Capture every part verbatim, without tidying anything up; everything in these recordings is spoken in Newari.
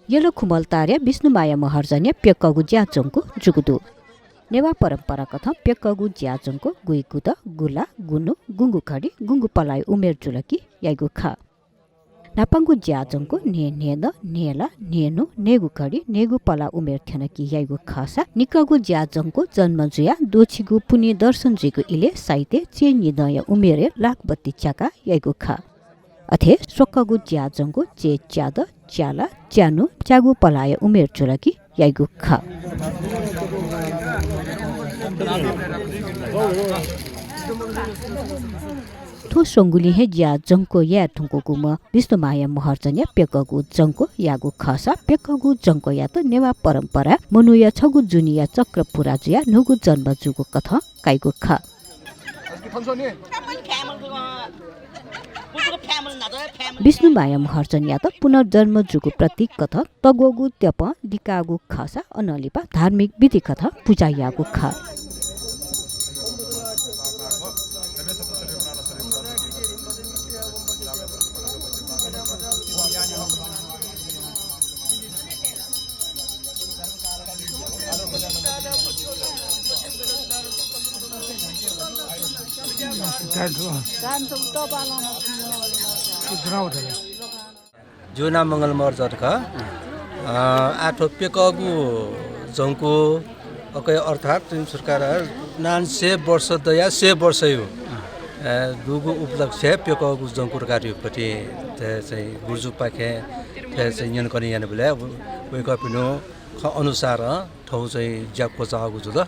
यल खुमलटारया विष्णुमाया महर्जनया प्यकःगु ज्याझंगु जूगु दु। नेवाः परम्परा कथं प्यकःगु ज्याझंगु गुइगुत, गुला, गुन्हु, गुंगु घडी, गुंगु पलाःया उमेर जुल कि याइगु खः। न्हापांगु ज्याझंगु न्हय् न्हय्दँ, न्हय्ला, न्हय्न्हु, न्हय्गु घडी, न्हय्गु पलाः उमेर थ्यन कि याइगु खःसा निकःगु ज्याझंगु जन्म जुयाः द्वःछिगू पुन्हि दर्शन जुइगु इलय् साइत चय्निदँया उमेरय् लाख बत्ती च्याकाः याइगु खः। अथे स्वकःगु ज्याझंगु चय्च्यादँ, च्याला, च्यान्हु, च्यागू पलाःया उमेर जुल कि याइगु खः। थ्व स्वंगुलिं हे ज्याझंगु याये धुंकूगुम्ह विष्णुमाया महर्जनया प्यकःगु जंगु याःगु खःसा प्यकःगु जंगुयात नेवाः परम्पराय् मनूया छगू जुनिया चक्र पूरा जुयाः न्हूगु जन्म जूगु कथं काइगु खः। विष्णुमाया महर्जनयात पुनर्जन्म जूगु प्रतीक कथं तग्वःगु त्यपं लिकाःगु खःसा अनं लिपा धार्मिक विधि कथं पुजा याःगु खः। जिगु नां मंगल महर्जन खः। अ, आः थ्व प्यकःगु जंगु, अकय अर्थात् तिम सरकार नान सय वर्ष दया सय वर्षयु, अ, दुगु उपलक्ष्य प्यकःगु जंगु धकाः धइगु पति थ्व चाहिँ गुरुजुपाखें थ्व चाहिँ न्यंकने यानाबलय् वय्कःपिनिगु खँ अनुसार थौं चाहिँ ज्या क्वचाःगु जुल। अ,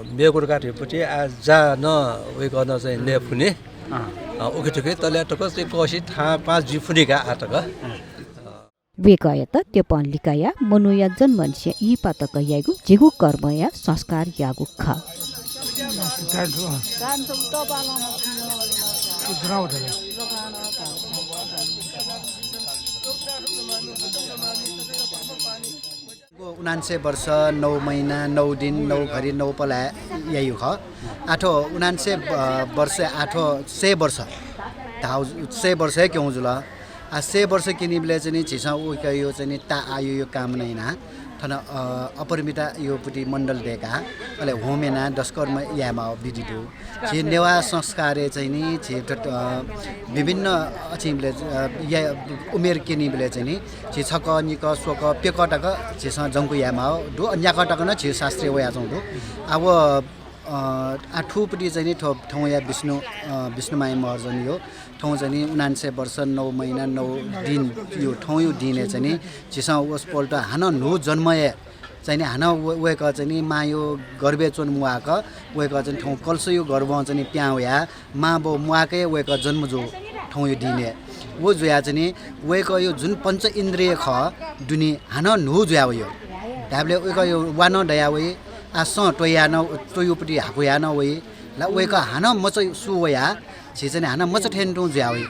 मेगु धकाः धइगु पति आः जा नं वय्कलं चाहिँ नये फुनि। अँ। अ, उखे थुखे तले तक चाहिँ कःसि थाहां पाहां जुइ फुनि का आः तक। अँ। वय्कःयात त्यपं लिकायाः मनूया जन्मनिसें इहिपा तक याइगु झिगू कर्मया संस्कार याःगु खः। उनान्सय वर्ष, नौ महिना, नौ दिन, नौ घडी, नौ पलाः याइगु खः। आः थ्व उनान्सय, अ, वर्ष, आः थ्व सय वर्ष, धाउ सय वर्ष हे क्यंगु जुल। आः सय वर्ष क्यनीबलय् चाहिँ नि झीसं वय्कःया चाहिँ नि ता आयुया कामना यानाः थन, अ, अपरिमिताया पति मण्डल दय्काः अले होम यानाः दशकर्म यायेमाःगु विधि दु। झी नेवाः संस्कारय् चाहिँ नि झी त, अ, विभिन्न अछिंबलय्, अ, या, उमेर क्यनीबलय् चाहिँ नि झी छकः, निकः, स्वकः, प्यकः तक झीसं जंगु यायेमाःगु दु। न्याकः तक नं झी शास्त्रय् वयाच्वंगु दु। आः व, अ, आः थुपति चाहिँ नि थ्व, थौंया विष्णु, अ, विष्णुमाया महर्जनया थौं चाहिँ नि उनान्सय वर्ष, नौ महिना, नौ दिनया थौंया दिनय् चाहिँ नि झीसं वसपोलत हानं न्हू जन्मय् चाहिँ नि हानं व, वय्कः चाहिँ नि मांया गर्भय् च्वने म्वाःक वय्कः चाहिँ थौं कलशया गर्भं चाहिँ नि पिहां वयाः मां बौ म्वाःक हे वय्कः जन्म जू थौंया दिनय्। व जुयाः चाहिँ नि वय्कःया जुन पञ्च इन्द्रिय खः दुने हानं न्हू जुया वइ। धायेबलय् वय्कःया वा नं दया वइ, आः सँ त्वया नं, त्वयापति हाकु याः नं वइ। ला वय्कः हानं मचा सु वयाः झी चाहिँ नि हानं मचा थें तुं जुया वइ।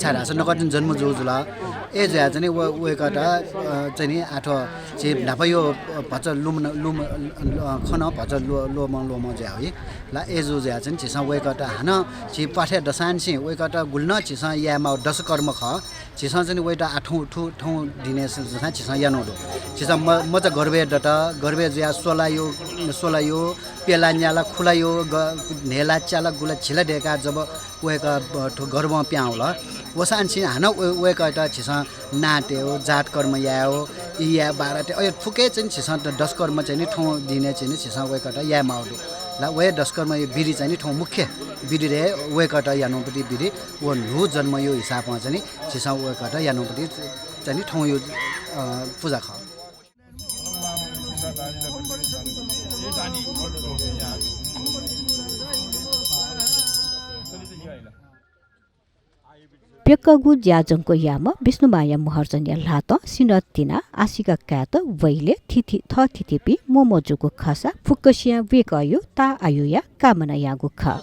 छाय्धाःसा नकतिनि जन्म जू जुल। अय् जुयाः चाहिँ नि व, वय्कःत, अ, चाहिँ नि आः थ्व झी न्हापाया, अ, भचा लुम, लुम, अ, खँ नं भचा ल्व, ल्वःमं ल्वःमं जुया वइ। ला अय् जू जुयाः चाहिँ नि झीसं वय्कःत हानं झी प्वाथय् दसांनिसें वय्कःत गुलि नं झीसं यायेमाःगु दशकर्म खः। झीसं चाहिँ नि वय्कःत आः थौं, थु, थौं दिनय् स, स, झीसं यानागु दु। झीसं म, मचा गर्भय् दत, गर्भय् जुयाः स्वलायु, स्वलायु, प्यला, न्याला, खुलायु, ग, न्हय्ला, च्याला, गुला, झिला दय्काः जब वय्कः, अ, थ्व गर्भं पिहां वल। वसांनिसें हानं वय्, वय्कःयात झीसं नां तयेगु, जातकर्म यायेगु, ई याये, बारा तये, अय् फुक्क हे चाहिँ नि झीसं द, दशकर्म चाहिँ नि थौं दिनय् चाहिँ नि झीसं वय्कःयात यायेमाःगु दु। ला व हे दशकर्मया विधि चाहिँ नि थौं मुख्य विधि हे वय्कःयात यानागु पति विधि। व न्हू जन्मया हिसाबं चाहिँ नि झीसं वय्कःयात यानागु पति चाहिँ नि थौंया, अ, पुजा खः। प्यकःगु ज्याझंगु याःम्ह विष्णुमाया महर्जनया ल्हातं सिन्हः तिनाः आशिका कायेत वइलय् थीथी, थःथितिपिं म्वःम्वः जूगु खःसा फुक्कसियां वय्कःया ता आयुया कामना याःगु खः।